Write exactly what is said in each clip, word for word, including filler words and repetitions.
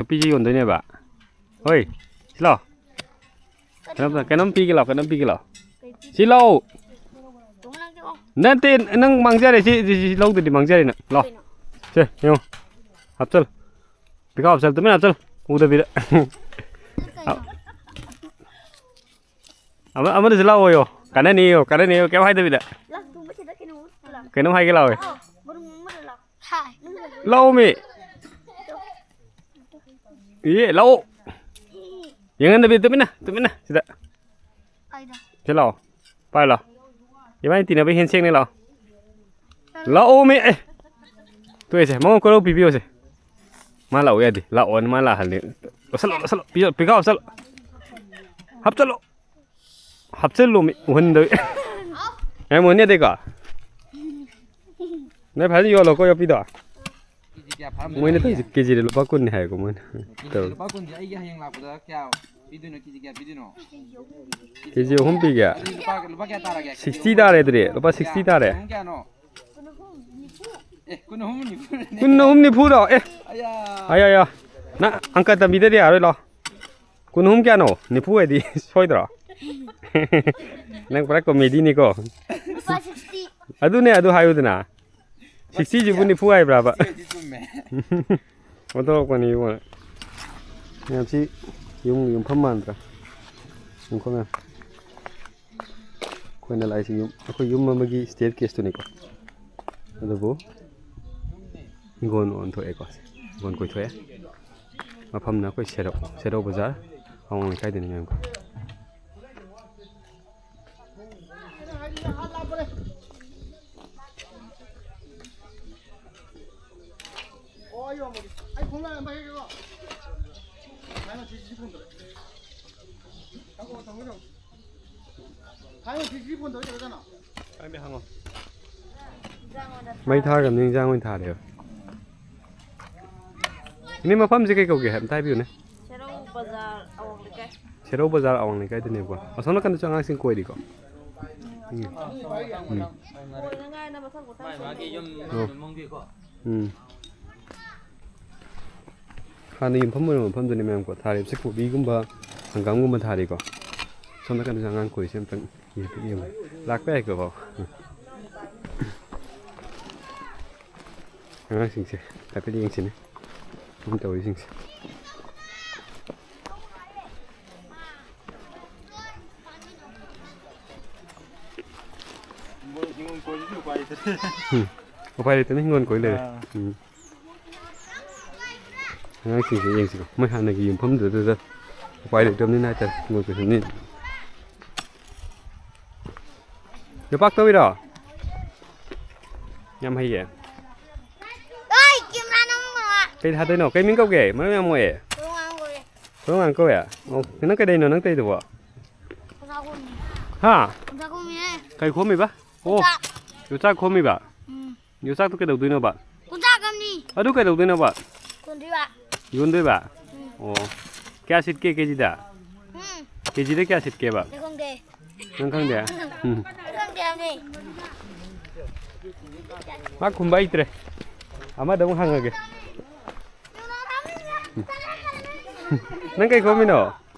PG ꯌꯣꯟꯗꯣꯏꯅꯦꯕ꯫ ꯍꯣꯏ, ꯁꯤ ꯂꯥꯎ꯫ ꯀꯩꯅꯣꯝ, ꯀꯩꯅꯣꯝ ꯄꯤꯒꯦ ꯂꯥꯎ, ꯀꯩꯅꯣꯝ ꯄꯤꯒꯦ ꯂꯥꯎ꯫ ꯁꯤ ꯂꯥꯎ꯫ ꯅꯠꯇꯦ, ꯅꯪ ꯃꯥꯡꯖꯔꯦ꯫ ꯁꯤ, ꯁꯤ, ꯁꯤ ꯂꯧꯗ꯭ꯔꯗꯤ ꯃꯥꯡꯖꯔꯦ ꯅꯪ꯫ ꯂꯥꯎ꯫ ꯁꯦ, ꯌꯦꯡꯉꯣ꯫ ꯍꯥꯞꯆꯜ꯫ ꯄꯤꯈꯥꯎ ꯍꯥꯞꯆꯜ, ꯇꯨꯃꯤꯟꯅ ꯍꯥꯞꯆꯜ꯫ ꯎꯗꯕꯤꯗ꯫ ꯑꯃ-, ꯑꯃꯗꯁꯨ ꯂꯥꯛꯑꯣꯌꯣ꯫ ꯀꯥꯟꯅꯅꯤꯌꯣ, ꯀꯥꯟꯅꯅꯤꯌꯣ꯫ ꯀꯩꯝ ꯍꯥꯏꯗꯕꯤꯗ꯫ ꯂꯥꯛ, ꯇꯨꯝꯕ ꯁꯤꯗ ꯀꯩꯅꯣ ꯎꯠꯂꯨ ꯂꯥꯎ꯫ ꯀꯩꯅꯣꯝ ꯍꯥꯏꯒꯦ ꯂꯥꯛꯑꯣꯌꯣ꯫ ꯂꯥꯛꯑꯣ, ꯃꯔꯨꯝ ꯑꯃꯗ ꯂꯥꯛꯑꯣ꯫ ꯍꯥꯏ꯫ ꯂꯥꯛꯑꯣꯃꯤ꯫ ꯏ, ꯂꯥꯛꯑꯣ꯫ ꯌꯦꯡꯍꯟꯗꯕꯤꯗ ꯇꯨꯃꯤꯟꯅ, ꯇꯨꯃꯤꯟꯅ ꯁꯤꯗ꯫ ꯀꯥꯏꯗ? ꯁꯤ ꯂꯥꯛꯑꯣ꯫ ꯄꯥꯏ ꯂꯥꯛꯑꯣ꯫ ꯏꯕꯥꯅꯤ ꯇꯤꯟꯅꯕ ꯍꯦꯟꯁꯦꯛꯅꯦ ꯂꯥꯛꯑꯣ꯫ ꯂꯥꯛꯑꯣꯃꯤ꯫ ꯑꯦ꯫ ꯇꯣꯛꯑꯦꯁꯦ꯫ ꯃꯉꯣꯟ ꯀꯣꯏꯔꯧ ꯄꯤꯕꯤꯌꯣꯁꯦ꯫ ꯃꯥ ꯂꯥꯛꯑꯣ ꯌꯥꯗꯦ꯫ ꯂꯥꯛꯑꯣꯅ ꯃꯥ ꯂꯥꯛꯍꯜꯂꯦ꯫ ꯂꯧꯁꯜꯂꯣ, ꯂꯧꯁꯜꯂꯣ꯫ ꯄꯤꯌꯣ, ꯄꯤꯈꯥꯎ ꯍꯥꯞꯆꯜꯂꯣ꯫ ꯍꯥꯞꯆꯜꯂꯣ꯫ ꯍꯥꯞꯆꯜꯂꯣꯃꯤ꯫ ꯎꯍꯟꯗꯕꯤ꯫ ꯌꯥꯝ ꯎꯍꯟ ꯌꯥꯗꯦꯀꯣ? ꯅꯣꯏ ꯐꯖꯅ ꯌꯣꯜꯂꯣꯀꯣ ꯌꯣꯠꯄꯤꯗꯣ꯫ ꯀꯦꯖꯤ ꯀꯌꯥ ꯐꯥꯔꯝꯗꯣꯏꯅꯣ ꯃꯣꯏꯅ ꯍꯥꯏꯒꯦ? ꯇꯧꯔꯤꯁꯦ ꯀꯦꯖꯤꯗ ꯂꯨꯄꯥ ꯀꯨꯟꯅꯤ ꯍꯥꯏꯌꯦꯀꯣ ꯃꯣꯏꯅ꯫ ꯀꯦꯖꯤꯗ ꯇꯧꯔꯤ꯫ ꯂꯨꯄꯥ ꯀꯨꯟꯁꯦ ꯑꯩꯒꯤ ꯍꯌꯦꯡ ꯂꯥꯛꯄꯗ ꯀꯌꯥ ꯄꯤꯗꯣꯏꯅꯣ? ꯀꯦꯖꯤ ꯀꯌꯥ ꯄꯤꯗꯣꯏꯅꯣ? ꯀꯦꯖꯤ ꯑꯍꯨꯝ ꯄꯤꯒꯦ꯫ ꯑꯗꯨꯗꯤ ꯂꯨꯄꯥ, ꯂꯨꯄꯥ ꯀꯌꯥ ꯇꯥꯔꯒꯦ? ꯀꯦꯖꯤ ꯁꯤꯛꯁꯇꯤ ꯑꯍꯨꯝ? ꯇꯥꯔꯦ ꯑꯗꯨꯗꯤ꯫ ꯂꯨꯄꯥ ꯁꯤꯛꯁꯇꯤ ꯀꯌꯥ? ꯇꯥꯔꯦ꯫ ꯀꯦꯖꯤ ꯑꯍꯨꯝ ꯀꯌꯥꯅꯣ? ꯑꯦ, ꯀꯨꯟ ꯑꯍꯨꯝ ꯅꯤꯐꯨꯅꯦ꯫ ꯀꯨꯟ ꯑꯍꯨꯝ ꯅꯤꯐꯨꯔꯣ? ꯑꯦ꯫ ꯑꯌꯥ꯫ ꯑꯌꯥ, ꯑꯌꯥ꯫ ꯅꯪ ꯑꯪꯀ ꯇꯝꯕꯤꯗꯗꯤ ꯌꯥꯔꯣꯏ, ꯂꯥꯎ꯫ ꯀꯨꯟ ꯑꯍꯨꯝ ꯀꯌꯥꯅꯣ? ꯅꯤꯐꯨ ꯍꯥꯏꯗꯤ ꯁꯣꯏꯗ꯭ꯔꯣ? ꯅꯪ ꯄꯨꯔꯥ ꯀꯣꯃꯦꯗꯤꯅꯤꯀꯣ꯫ ꯂꯨꯄꯥ ꯁꯤꯛꯁꯇꯤ꯫ ꯑꯗꯨꯅꯦ, ꯑꯗꯨ ꯍꯥꯏꯌꯨꯗꯅ꯫ ꯁꯤꯛꯁꯇꯤꯁꯤꯕꯨ ꯅꯤꯐꯨ ꯍꯥꯏꯕ꯭ꯔꯥꯕ? ꯁꯤꯛꯁꯇꯤꯗꯤ ꯆꯨꯝꯃꯦ꯫ ꯑꯣꯟꯊꯣꯔꯛꯄꯅꯤ ꯏꯕꯨꯡꯉꯣ꯫ ꯃꯌꯥꯝꯁꯤ ꯌꯨꯝ, ꯌꯨꯝꯐꯝ ꯃꯥꯟꯗ꯭ꯔꯥ? ꯌꯨꯝꯐꯝ ꯃꯌꯥꯝ꯫ ꯑꯩꯈꯣꯏꯅ ꯂꯥꯛꯏꯁꯤ ꯌꯨꯝ, ꯑꯩꯈꯣꯏ ꯌꯨꯝ ꯑꯃꯒꯤ ꯁ꯭ꯇꯦꯌꯔ ꯀꯦꯁꯇꯨꯅꯤꯀꯣ꯫ ꯑꯗꯨꯕꯨ ꯍꯤꯡꯒꯣꯜ ꯑꯣꯟꯊꯣꯛꯑꯦꯀꯣ꯫ ꯍꯤꯡꯒꯣꯜ ꯀꯣꯏꯊꯣꯛꯑꯦ꯫ ꯃꯐꯝꯅ ꯑꯩꯈꯣꯏ ꯁꯦꯔꯧ, ꯁꯦꯔꯧ ꯕꯖꯥꯔ ꯑꯋꯥꯡ ꯂꯩꯀꯥꯏꯗꯅꯤ ꯃꯌꯥꯝ꯫ ꯈꯪꯗꯦ, ꯍꯪꯉꯣ꯫ ꯃꯩ ꯊꯥꯈ꯭ꯔꯕꯅꯤ, ꯏꯟꯖꯥꯡ ꯑꯣꯏꯅ ꯊꯥꯔꯦꯕ꯫ ꯏꯅꯦ, ꯃꯐꯝꯁꯦ ꯀꯩ ꯀꯧꯒꯦ ꯍꯥꯏ ꯑꯝꯇ ꯍꯥꯏꯕꯤꯌꯨꯅꯦ꯫ ꯁꯦꯔꯧ ꯕꯖꯥꯔ ꯑꯋꯥꯡ ꯂꯩꯀꯥꯏ꯫ ꯁꯦꯔꯧ ꯕꯖꯥꯔ ꯑꯋꯥꯡ ꯂꯩꯀꯥꯏꯗꯅꯦꯕꯀꯣ꯫ ꯑꯁꯣꯝ ꯅꯥꯀꯟꯗꯁꯨ ꯑꯉꯥꯡꯁꯤꯡ ꯀꯣꯏꯔꯤꯀꯣ꯫ ꯎꯝ꯫ ꯎꯝ꯫ ꯀꯣꯏꯅꯉꯥꯏꯅ ꯃꯊꯪ ꯃꯊꯪ ꯁꯨꯝ ꯂꯩ꯫ ꯑꯣ꯫ ꯎꯝ꯫ ꯍꯥꯟꯅ ꯌꯨꯝꯐꯝ ꯑꯣꯏꯔꯝꯕ ꯃꯐꯝꯗꯨꯅꯤ ꯃꯌꯥꯝꯀꯣ ꯊꯥꯔꯤꯕꯁꯦ, ꯀꯣꯕꯤꯒꯨꯝꯕ, ꯍꯪꯒꯥꯝꯒꯨꯝꯕ ꯊꯥꯔꯤꯀꯣ꯫ ꯁꯣꯝ ꯅꯥꯀꯟꯗꯁꯨ ꯑꯉꯥꯡ ꯀꯣꯏꯁꯦ ꯑꯝꯇꯪ ꯌꯦꯡꯊꯣꯛ ꯌꯦꯡꯉꯨ꯫ ꯂꯥꯛꯄ ꯌꯥꯏꯀꯣ, ꯚꯥꯎ? ꯑꯉꯥꯡꯁꯤꯡꯁꯦ ꯍꯥꯏꯐꯦꯠ ꯌꯦꯡꯁꯤꯅꯦ, ꯃꯣꯏꯅ ꯇꯧꯔꯤꯁꯤꯡꯁꯦ꯫ ꯎꯝ꯫ ꯎꯄꯥꯏ ꯂꯩꯇꯅ ꯍꯤꯡꯒꯣꯜ ꯀꯣꯏ ꯂꯩꯔꯦ꯫ ꯑꯥ꯫ ꯎꯝ꯫ ꯑꯉꯥꯡꯁꯤꯡꯁꯦ ꯌꯦꯡꯁꯤꯀꯣ, ꯃꯣꯏ ꯍꯥꯟꯅꯒꯤ ꯌꯨꯝꯐꯝꯗꯨꯗ ꯎꯄꯥꯏ ꯂꯩꯇꯕꯅꯤꯅ ꯍꯥꯏꯇꯥꯔꯦ, ꯍꯤꯡꯒꯣꯜ ꯀꯣꯏꯁꯟꯅꯤ꯫ ꯌꯣꯄꯥꯛ ꯇꯧꯔꯤꯔꯣ? ꯌꯥꯝ ꯍꯩꯌꯦ꯫ ꯑꯣꯏ, ꯀꯦꯃꯦꯔꯥ ꯅꯝꯃꯣ꯫ ꯀꯩ ꯊꯥꯗꯣꯏꯅꯣ? ꯀꯩ ꯃꯤꯡ ꯀꯧꯒꯦ? ꯃꯔꯝ ꯌꯥꯝ ꯃꯣꯛꯑꯦ꯫ ꯊꯣꯡꯒꯥꯡ ꯀꯧꯋꯦ꯫ ꯊꯣꯡꯒꯥꯡ ꯀꯧꯋꯦ? ꯑꯣ, ꯅꯪ ꯀꯩꯗꯧꯔꯤꯅꯣ ꯅꯪ ꯇꯧꯔꯤꯗꯨꯕꯣ? ꯀꯣꯟꯊꯥ ꯈꯣꯝꯃꯤ꯫ ꯍꯥ? ꯀꯣꯟꯊꯥ ꯈꯣꯝꯃꯤꯍꯦ꯫ ꯀꯩ ꯈꯣꯝꯃꯤꯕ? ꯑꯣ, ꯀꯣꯟꯊꯥ꯫ ꯌꯣꯠꯆꯥꯛ ꯈꯣꯝꯃꯤꯕ? ꯎꯝ꯫ ꯌꯣꯠꯆꯥꯛꯇꯨ ꯀꯩꯗꯧꯗꯣꯏꯅꯣꯕ? ꯀꯣꯟꯊꯥ ꯈꯣꯝꯅꯤ꯫ ꯑꯗꯨ ꯀꯩꯗꯧꯗꯣꯏꯅꯣꯕ? ꯌꯣꯟꯗꯣꯏꯕ꯫ ꯌꯣꯟꯗꯣꯏꯕ? ꯎꯝ꯫ ꯑꯣ꯫ ꯀꯌꯥ ꯁꯤꯠꯀꯦ ꯀꯦꯖꯤꯗ? ꯎꯝ꯫ ꯀꯦꯖꯤꯗ ꯀꯌꯥ ꯁꯤꯠꯀꯦꯕ? ꯑꯩ ꯈꯪꯗꯦ꯫ ꯅꯪ ꯈꯪꯗꯦ? ꯎꯝ꯫ ꯑꯩ ꯈꯪꯗꯦ ꯍꯥꯏꯕꯅꯦ꯫ ꯃꯥ ꯈꯨꯝꯕ ꯍꯩꯇ꯭ꯔꯦ꯫ ꯑꯃꯗ ꯑꯃꯨꯛ ꯍꯪꯉꯒꯦ꯫ ꯅꯪ ꯀꯩ ꯈꯣꯝꯃꯤꯅꯣ?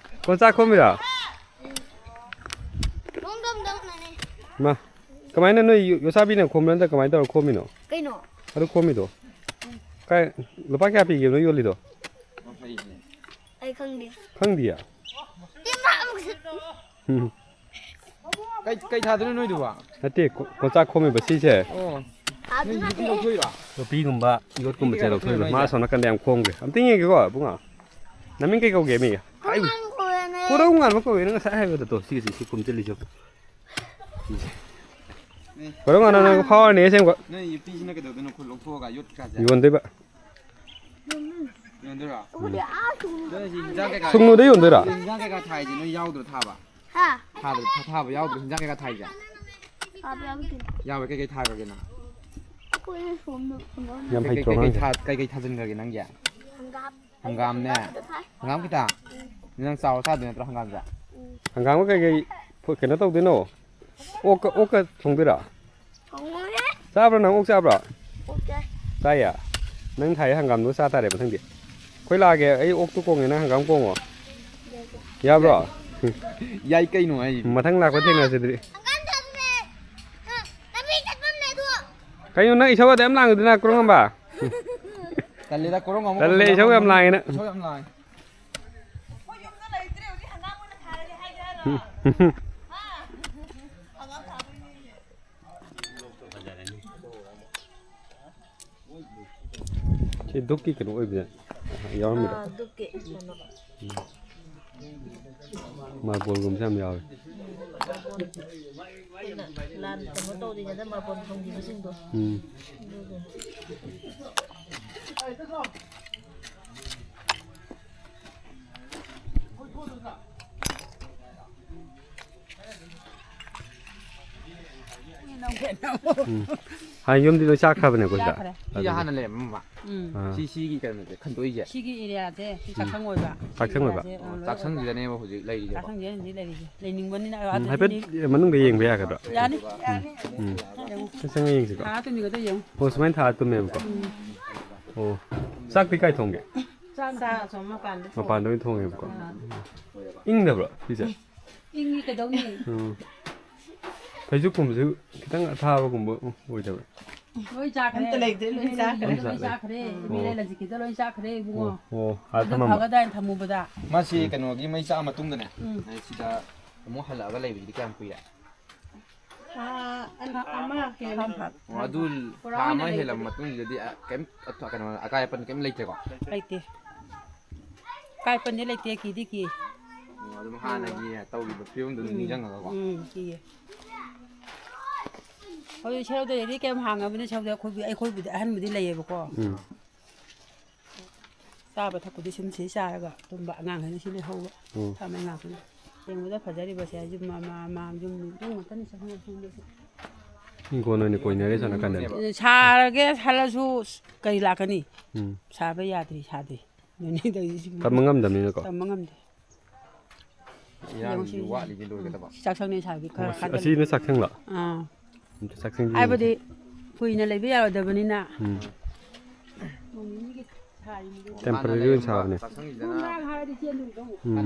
ꯀꯣꯟꯆꯥꯛ ꯈꯣꯝꯃꯤꯔꯣ? ꯃꯥ, ꯀꯃꯥꯏꯅ ꯅꯣꯏ ꯌꯣ-, ꯌꯣꯠꯆꯥꯕꯤꯅ ꯈꯣꯝꯕ꯭ꯔꯥ ꯅꯠꯇ꯭ꯔꯒ ꯀꯃꯥꯏꯅ ꯇꯧꯔ ꯈꯣꯝꯃꯤꯅꯣ? ꯀꯩꯅꯣ? ꯑꯗꯨ ꯈꯣꯝꯃꯤꯗꯣ? ꯀꯥꯏ, ꯂꯨꯄꯥ ꯀꯌꯥ ꯄꯤꯒꯦꯕ ꯅꯣꯏ ꯌꯣꯜꯂꯤꯗꯣ? ꯑꯩ ꯈꯪꯗꯦ꯫ ꯈꯪꯗꯤꯌꯦ? ꯏꯃꯥ ꯑꯃꯨꯛꯁꯨ ꯎꯝ꯫ ꯀꯩ, ꯀꯩ ꯊꯥꯗꯣꯏꯅꯣ ꯅꯣꯏꯗꯨꯕꯣ? ꯅꯠꯇꯦ, ꯀꯣ-, ꯀꯣꯟꯆꯥꯛ ꯈꯣꯝꯃꯤꯕ ꯁꯤꯁꯦ꯫ ꯑꯣ꯫ ꯑꯗꯨ ꯅꯣꯏ ꯅꯠꯇꯦ꯫ ꯌꯣꯠꯄꯤ ꯂꯧꯊꯣꯛꯏꯔꯣ? ꯌꯣꯠꯄꯤꯒꯨꯝꯕ, ꯌꯣꯠꯀꯨꯝꯕ ꯌꯣꯠꯄꯤ ꯆꯦ ꯂꯧꯊꯣꯛꯏꯔꯣ ꯂꯧꯊꯣꯛꯏꯕ꯫ ꯃꯥ ꯅꯣꯏꯁꯦ? ꯑꯁꯣꯝ ꯅꯥꯀꯟꯗ ꯌꯥꯝ ꯈꯣꯝꯈ꯭ꯔꯦ꯫ ꯑꯝꯇ ꯌꯦꯡꯒꯦꯀꯣ, ꯏꯕꯨꯡꯉꯣ꯫ ꯅꯃꯤꯡ ꯀꯩ ꯀꯧꯒꯦ, ꯃꯤ? ꯍꯥꯏꯌꯨ꯫ ꯀꯣꯔꯧꯉꯥꯟꯕ ꯀꯧꯋꯦ꯫ ꯀꯣꯔꯧꯉꯥꯟꯕ ꯀꯧꯋꯦ, ꯅꯪ ꯉꯁꯥꯏ ꯍꯥꯏꯕꯗꯣ꯫ ꯇꯣ, ꯁꯤꯒꯤꯁꯤ, ꯁꯤ ꯈꯣꯝꯖꯤꯜꯂꯤꯁꯦ꯫ ꯁꯤꯁꯦ꯫ ꯑꯦ꯫ ꯀꯣꯔꯧꯉꯥꯟꯕ ꯅꯪ ꯐꯥꯎꯔꯅꯤ ꯑꯁꯦꯡꯕ꯫ ꯅꯣꯏ ꯌꯣꯠꯄꯤꯁꯤꯅ ꯀꯩꯗꯧꯗꯣꯏꯅꯣ? ꯈꯨꯠ ꯂꯧꯊꯣꯛꯑꯒ ꯌꯣꯠꯀꯥꯁꯦ? ꯌꯣꯟꯗꯣꯏꯕ꯫ ꯌꯣꯟꯗꯣꯏꯔꯣ? ꯑꯩꯈꯣꯏꯗꯤ ꯑꯥ ꯁꯨꯝ ꯅꯣꯏ ꯁꯤ ꯍꯤꯟꯖꯥꯡ ꯀꯩꯀꯥ ꯁꯨꯡꯅꯨꯗ ꯌꯣꯟꯗꯣꯏꯔꯣ? ꯍꯤꯟꯖꯥꯡ ꯀꯩꯀꯥ ꯊꯥꯏꯁꯦ ꯅꯣꯏ ꯌꯥꯎꯗ꯭ꯔꯣ ꯊꯥꯕ? ꯍꯥ? ꯊꯥꯕ, ꯊꯥ-, ꯊꯥꯕ ꯌꯥꯎꯗ꯭ꯔꯣ ꯍꯤꯟꯖꯥꯡ ꯀꯩꯀꯥ ꯊꯥꯏꯁꯦ? ꯊꯥꯕ ꯌꯥꯎꯗꯦ꯫ ꯌꯥꯎꯋꯦ, ꯀꯩꯀꯩ ꯊꯥꯈ꯭ꯔꯒꯦ ꯅꯪ? ꯑꯩꯈꯣꯏꯅ ꯁꯣꯝꯗ ꯍꯪꯒꯥꯝ ꯌꯥꯝ ꯀꯩꯀꯩ, ꯍꯩꯇ꯭ꯔꯣ ꯀꯩꯀꯩ ꯑꯉꯥꯡꯁꯦ? ꯊꯥ-, ꯀꯩꯀꯩ ꯊꯥꯖꯤꯟꯈ꯭ꯔꯒꯦ ꯅꯪꯒꯤ? ꯍꯪꯒꯥꯝ꯫ ꯍꯪꯒꯥꯝꯅꯦ? ꯊꯥꯏ꯫ ꯍꯪꯒꯥꯝ ꯈꯤꯇꯪ? ꯎꯝ꯫ ꯅꯪ ꯆꯥꯎꯔ ꯆꯥꯗꯣꯏ ꯅꯠꯇ꯭ꯔꯣ ꯍꯪꯒꯥꯝꯁꯦ? ꯎꯝ꯫ ꯍꯪꯒꯥꯝꯒ ꯀꯩꯀꯩ ꯐꯨ-, ꯀꯩꯅꯣ ꯇꯧꯗꯣꯏꯅꯣ? ꯑꯣꯛꯀ, ꯑꯣꯛꯀ ꯊꯣꯡꯗꯣꯏꯔꯣ? ꯊꯣꯡꯉꯣꯏꯍꯦ꯫ ꯆꯥꯕ꯭ꯔꯣ ꯅꯪ? ꯑꯣꯛ ꯆꯥꯕ꯭ꯔꯣ? ꯑꯣꯛ ꯆꯥꯏ꯫ ꯆꯥꯏꯌꯦ? ꯅꯪ ꯊꯥꯏ ꯍꯪꯒꯥꯝꯗꯣ ꯆꯥ ꯇꯥꯔꯦ ꯃꯊꯪꯗꯤ꯫ ꯑꯩꯈꯣꯏ ꯂꯥꯛꯑꯒꯦ, ꯑꯩ ꯑꯣꯛꯇꯨ ꯀꯣꯡꯉꯦ, ꯅꯪ ꯍꯪꯒꯥꯝ ꯀꯣꯡꯉꯣ꯫ ꯌꯥꯕ꯭ꯔꯣ? ꯌꯥꯏ ꯀꯩꯅꯣ ꯍꯥꯏꯁꯤꯗꯤ꯫ ꯃꯊꯪ ꯂꯥꯛꯄ ꯊꯦꯡꯅꯁꯤꯗꯤ꯫ ꯍꯪꯒꯥꯝ ꯊꯥꯗꯨꯅꯦ꯫ ꯂꯝꯕꯤ ꯆꯠꯐꯝꯅꯦ ꯑꯗꯨ꯫ ꯀꯩꯅꯣ ꯅꯪ ꯏꯁꯧ ꯑꯗꯨ ꯌꯥꯝ ꯂꯥꯡꯉꯤꯗꯨꯅ, ꯀꯣꯔꯣꯡꯉꯝꯕ? ꯇꯜꯂꯦꯗ, ꯀꯣꯔꯣꯡꯉꯝꯕ ꯇꯜꯂꯦ, ꯀꯣꯔꯣꯡꯉꯝꯕ ꯏꯁꯧ ꯌꯥꯝ ꯂꯥꯡꯉꯦ ꯅꯪ꯫ ꯏꯁꯧ ꯌꯥꯝ ꯂꯥꯡꯉꯦ꯫ ꯑꯩꯈꯣꯏ ꯌꯨꯝꯗ ꯂꯩꯇ꯭ꯔꯦ ꯍꯧꯖꯤꯛ, ꯍꯪꯒꯥꯝ ꯑꯣꯏꯅ ꯊꯥꯔꯒꯦ ꯍꯥꯏꯒꯦ ꯍꯥꯏꯔꯣ? ꯁꯤ ꯙꯨꯞꯀꯤ ꯀꯩꯅꯣ ꯑꯣꯏꯕꯁꯦ ꯌꯥꯎꯔꯝꯃꯤꯔꯣ? ꯑꯥ, ꯙꯨꯞꯀꯤ ꯀꯩꯅꯣ꯫ ꯃꯥꯔꯕꯣꯜꯒꯨꯝꯕꯁꯦ ꯌꯥꯝ ꯌꯥꯎꯋꯦ꯫ ꯑꯩꯈꯣꯏꯅ ꯂꯥꯟ ꯀꯩꯅꯣ ꯇꯧꯔꯤꯉꯩꯗ ꯃꯥꯔꯕꯣꯜ ꯊꯣꯡꯈꯤꯕꯁꯤꯡꯗꯣ꯫ ꯎꯝ꯫ ꯑꯗꯨꯗꯨꯅꯤ꯫ ꯎꯝ꯫ ꯍꯥꯟꯅ ꯌꯨꯝꯗꯤ ꯂꯣꯏ ꯆꯥꯛꯈ꯭ꯔꯕꯅꯦꯀꯣ ꯁꯤꯗ? ꯆꯥꯈ꯭ꯔꯦ꯫ ꯁꯤꯁꯦ ꯑꯗꯨꯗꯤ ꯍꯥꯟꯅ ꯂꯩꯔꯝꯃꯕ? ꯎꯝ꯫ ꯑꯥ꯫ ꯁꯤ, ꯁꯤꯒꯤ ꯀꯩꯅꯣꯁꯦ ꯈꯟꯗꯣꯛꯏꯁꯦ? ꯁꯤꯒꯤ ꯑꯦꯔꯤꯌꯥꯁꯦ ꯁꯤ ꯎꯝ꯫ ꯆꯥꯛꯁꯪ ꯑꯣꯏꯕ꯫ ꯆꯥꯛꯁꯪ ꯑꯣꯏꯕ? ꯑꯦꯔꯤꯌꯥꯁꯦ, ꯑꯥ, ꯑꯣ, ꯂꯣꯏ ꯑꯣꯏꯕ꯫ ꯆꯥꯛꯁꯪꯁꯤꯗꯅꯦꯕ ꯍꯧꯖꯤꯛ ꯂꯩꯔꯤꯁꯦꯕ? ꯆꯥꯛꯁꯪꯁꯤꯗꯅꯤ ꯂꯩꯔꯤꯁꯦ꯫ ꯂꯩꯅꯤꯡꯕꯅꯤꯅ ꯎꯝ, ꯑꯗꯨꯗꯤ ꯍꯥꯏꯐꯦꯠ ꯂꯩ-, ꯃꯅꯨꯡꯗ ꯌꯦꯡꯕ ꯌꯥꯒꯗ꯭ꯔꯣ? ꯌꯥꯅꯤ꯫ ꯎꯝ꯫ ꯌꯦꯡꯉꯨ꯫ ꯆꯪꯉ ꯌꯦꯡꯁꯤꯀꯣ꯫ ꯊꯥꯔ ꯇꯨꯝꯃꯤꯒꯗꯣ ꯌꯦꯡꯉꯨ꯫ ꯑꯣ, ꯁꯨꯃꯥꯏꯅ ꯊꯥꯔ ꯇꯨꯝꯃꯦꯕꯀꯣ? ꯎꯝ꯫ ꯑꯣ꯫ ꯆꯥꯛꯇꯤ ꯀꯥꯏ ꯊꯣꯡꯒꯦ? ꯆꯥꯛ ꯑꯁꯣꯝ ꯃꯄꯥꯟꯗ ꯊꯣꯡꯉꯦ꯫ ꯃꯄꯥꯟꯗ ꯑꯣꯏꯅ ꯊꯣꯡꯉꯦꯕꯀꯣ? ꯑꯥ꯫ ꯏꯪꯗꯕ꯭ꯔꯣ ꯁꯤꯁꯦ? ꯏꯪꯉꯤ ꯀꯩꯗꯧꯅꯤ? ꯎꯝ꯫ ꯐꯩꯖꯨꯞꯀꯨꯝꯕꯁꯨ ꯈꯤꯇꯪ ꯑꯊꯥꯕꯒꯨꯝꯕ ꯑꯣꯏꯗꯕ꯭ꯔꯥ? ꯂꯣꯏ ꯆꯥꯈ꯭ꯔꯦ꯫ ꯑꯝꯇ ꯂꯩꯇ꯭ꯔꯦ, ꯂꯣꯏ ꯆꯥꯈ꯭ꯔꯦ꯫ ꯂꯣꯏ ꯆꯥꯈ꯭ꯔꯦ꯫ ꯎꯝ꯫ ꯏꯃꯦꯂꯦ ꯂꯟꯖꯤꯠꯀꯤꯗꯣ ꯂꯣꯏ ꯆꯥꯈ꯭ꯔꯦ ꯏꯕꯨꯡꯉꯣ꯫ ꯑꯣ, ꯑꯣ, ꯑꯥ, ꯑꯗꯨ ꯊꯝꯃꯝꯕ꯫ ꯐꯒꯗ꯭ꯔꯥ ꯍꯥꯏꯅ ꯊꯝꯃꯨꯕꯗ꯫ ꯃꯥꯁꯤ ꯎꯝ꯫ ꯀꯩꯅꯣꯒꯤ ꯃꯩ ꯆꯥꯛꯑ ꯃꯇꯨꯡꯗꯅꯦ, ꯎꯝ꯫ ꯑꯩ ꯁꯤꯗ ꯑꯃꯨꯛ ꯍꯜꯂꯛꯑꯒ ꯂꯩꯕꯁꯤꯗꯤ ꯀꯌꯥꯝ ꯀꯨꯏꯔꯦ? ꯊꯥ ꯑꯃ ꯍꯦꯜꯂꯦ꯫ ꯑꯣ, ꯑꯗꯨ ꯄꯨꯔꯥ ꯊꯥ ꯑꯣꯏꯅ ꯑꯃ ꯍꯦꯜꯂꯕ ꯂꯩꯇ꯭ꯔꯦ꯫ ꯃꯇꯨꯡꯁꯤꯗꯗꯤ, ꯑ, ꯀꯩꯝ ꯑꯊ-, ꯀꯩꯅꯣ, ꯑꯀꯥꯏ ꯑꯄꯟ ꯀꯩꯝ ꯂꯩꯇ꯭ꯔꯦꯀꯣ? ꯂꯩꯇꯦ꯫ ꯑꯀꯥꯏ ꯑꯄꯟꯗꯤ ꯂꯩꯇꯦ, ꯀꯤꯗꯤ ꯀꯤ꯫ ꯑꯣ, ꯑꯗꯨꯝ ꯍꯥꯟꯅꯒꯤ ꯇꯧꯔꯤꯕ ꯐꯤꯕꯝꯗꯨ ꯑꯗꯨꯝ ꯎꯝ, ꯅꯤꯡꯁꯤꯡꯉꯒꯀꯣ? ꯎꯝ, ꯀꯤꯌꯦ꯫ ꯍꯧꯖꯤꯛ ꯁꯦꯔꯧꯗꯗꯤ ꯀꯦꯝ ꯍꯥꯡꯉꯕꯅꯤ, ꯁꯦꯔꯧꯗ ꯑꯩꯈꯣꯏꯕꯨ-, ꯑꯩꯈꯣꯏꯕꯨꯗꯤ ꯑꯍꯟꯕꯨꯗꯤ ꯂꯩꯌꯦꯕꯀꯣ꯫ ꯎꯝ꯫ ꯆꯥꯕ ꯊꯛꯄꯗꯤ ꯁꯨꯝ ꯁꯤ ꯆꯥꯔꯒ ꯇꯨꯝꯕ, ꯑꯉꯥꯡꯈꯩꯅ ꯁꯤ ꯂꯩꯍꯧꯕ꯫ ꯎꯝ꯫ ꯁꯥ ꯃꯩ ꯉꯥꯛꯇꯅꯤ꯫ ꯌꯦꯡꯕꯗ ꯐꯖꯔꯤꯕꯁꯦ ꯌꯨꯝ ꯑꯃ, ꯑꯃ, ꯌꯨꯝ ꯂꯣꯏ ꯉꯥꯛꯇꯅꯤ ꯆꯪꯉꯛꯏꯁꯦ꯫ ꯍꯤꯡꯒꯣꯜ ꯑꯣꯏꯅ ꯀꯣꯏꯅꯔꯦ ꯁꯣꯝ ꯅꯥꯀꯟꯗꯗꯤ꯫ ꯁꯥꯔꯒꯦ ꯈꯜꯂꯁꯨ ꯀꯔꯤ ꯂꯥꯛꯀꯅꯤ? ꯎꯝ꯫ ꯁꯥꯕ ꯌꯥꯗ꯭ꯔꯤ, ꯁꯥꯗꯦ꯫ ꯑꯗꯨꯅꯤ ꯇꯧꯔꯤꯁꯤ꯫ ꯇꯝꯕ ꯉꯝꯗꯕꯅꯤꯅꯀꯣ꯫ ꯇꯝꯕ ꯉꯝꯗꯦ꯫ ꯏꯔꯥꯡꯁꯨ ꯌꯦꯡꯉꯨ ꯁꯤ꯫ ꯋꯥꯠꯂꯤꯅꯦ ꯂꯣꯏꯒꯗꯕ꯫ ꯁꯤ ꯆꯥꯛꯁꯪꯅꯦ ꯁꯥꯕꯗꯤ ꯈꯔ ꯑꯣ, ꯁꯤ-, ꯀꯥꯟꯗ ꯑꯁꯤꯅ ꯆꯥꯛꯁꯪꯂꯣ? ꯑꯥ꯫ ꯑꯝꯇ ꯆꯥꯛꯁꯪꯁꯤ ꯍꯥꯏꯕꯗꯤ ꯌꯦꯡꯁꯤ꯫ ꯀꯨꯏꯅ ꯂꯩꯕ ꯌꯥꯔꯣꯏꯗꯕꯅꯤꯅ꯫ ꯎꯝ꯫ ꯃꯃꯤꯒꯤ ꯇꯦꯝꯄꯔꯦꯔꯤ ꯑꯣꯏꯅ ꯁꯥꯕꯅꯦ꯫ ꯎꯝ꯫